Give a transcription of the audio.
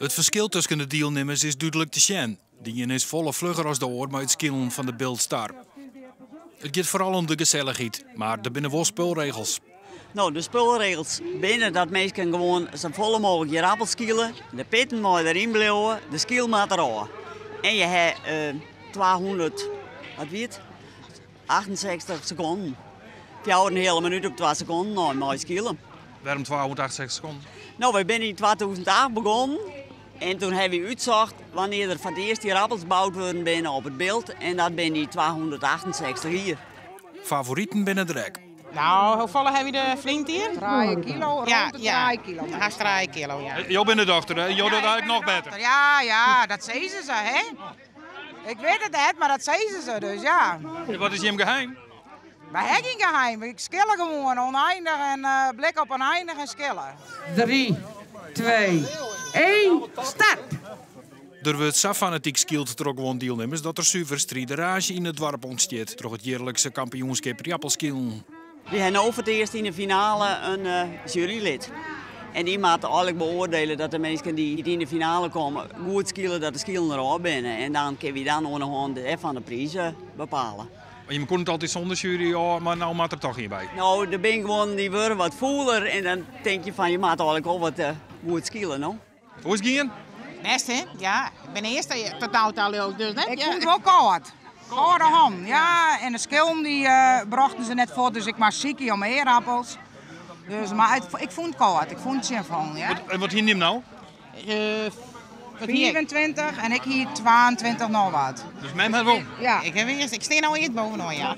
It ferskil tusken de dielnimmers is dúdlik te sjen. De ien is folle flugger as de oar mei it skilen fan de Biltstar. It giet foaral om de gesellichheid, mar der binne wol spulregels. No, de spulregels binne dat minsken gewoan sa folle mooglik ierappels skile. De pitten meie deryn bliuwe, de skyl moat derôf. En je ha 200, wat wie it? 68 sekonden. Fjouwer en in heale minút op twa sekonden nei mei skilen. Wêrom 268 sekonden? No, wy binne yn 2008 begûn en toen ha wy útsocht wannear der foar it earst ierappels boud wurden binne op it Bilt en dat binne dy 268 jier. Favoriten binne der ek. No, hoefolle ha wy de ferline jier? Trije kilo, rûn de trije kilo. Hast trije kilo, ja. Jo binne de dochter, hè? Jo dogge it eigentlik noch better. Ja, ja, dat sizze se, hè? Ik wit it net, mar dat sizze se, dus ja. En wat is jim geheim? Wy ha gjin geheim, ik skille gewoan oneindig en blik op oneindig en skille. 3, 2, 1, start! Der wurdt sa fanatyk skyld troch guon dielnimmers dat der suver strideraasje yn it doarp ûntstiet troch it jierlikse kampioenskip ierdappelskilen. Wy ha no foar it earst yn de finale in jurylid. En dy moat eigenlik beoardiele dat de minsken dy't yn de finale komme goed skile, dat de skilen derôf binne. En dan kinne wy dan oan de hân dêrfan de priis bepale. Maar je koenen it altyd sûnder sjuery ôf, mar no moat der toch ien by. No, der binne guon dy wurde wat fûler en dan tink je fan je moatte eigenlik wol wat goed skile, no. Hoe is it gien? Bêst, hè? Ja, ik bin earste tot no ta leau ik dus net. Ik fûn it wol kâld. Kâlde hannen, ja. En de skillen dy brochten se net fuort, dus ik moast sykje om ierappels. Dus, mar ik fûn it kâld, ik fûn it tsjinfallen, ja. En wat hiene jim no? 25 en ik hie 22 noch wat. Dus mem hat wûn? Ja. Ik, heb eerst, ik stean no earst bovenaan, ja.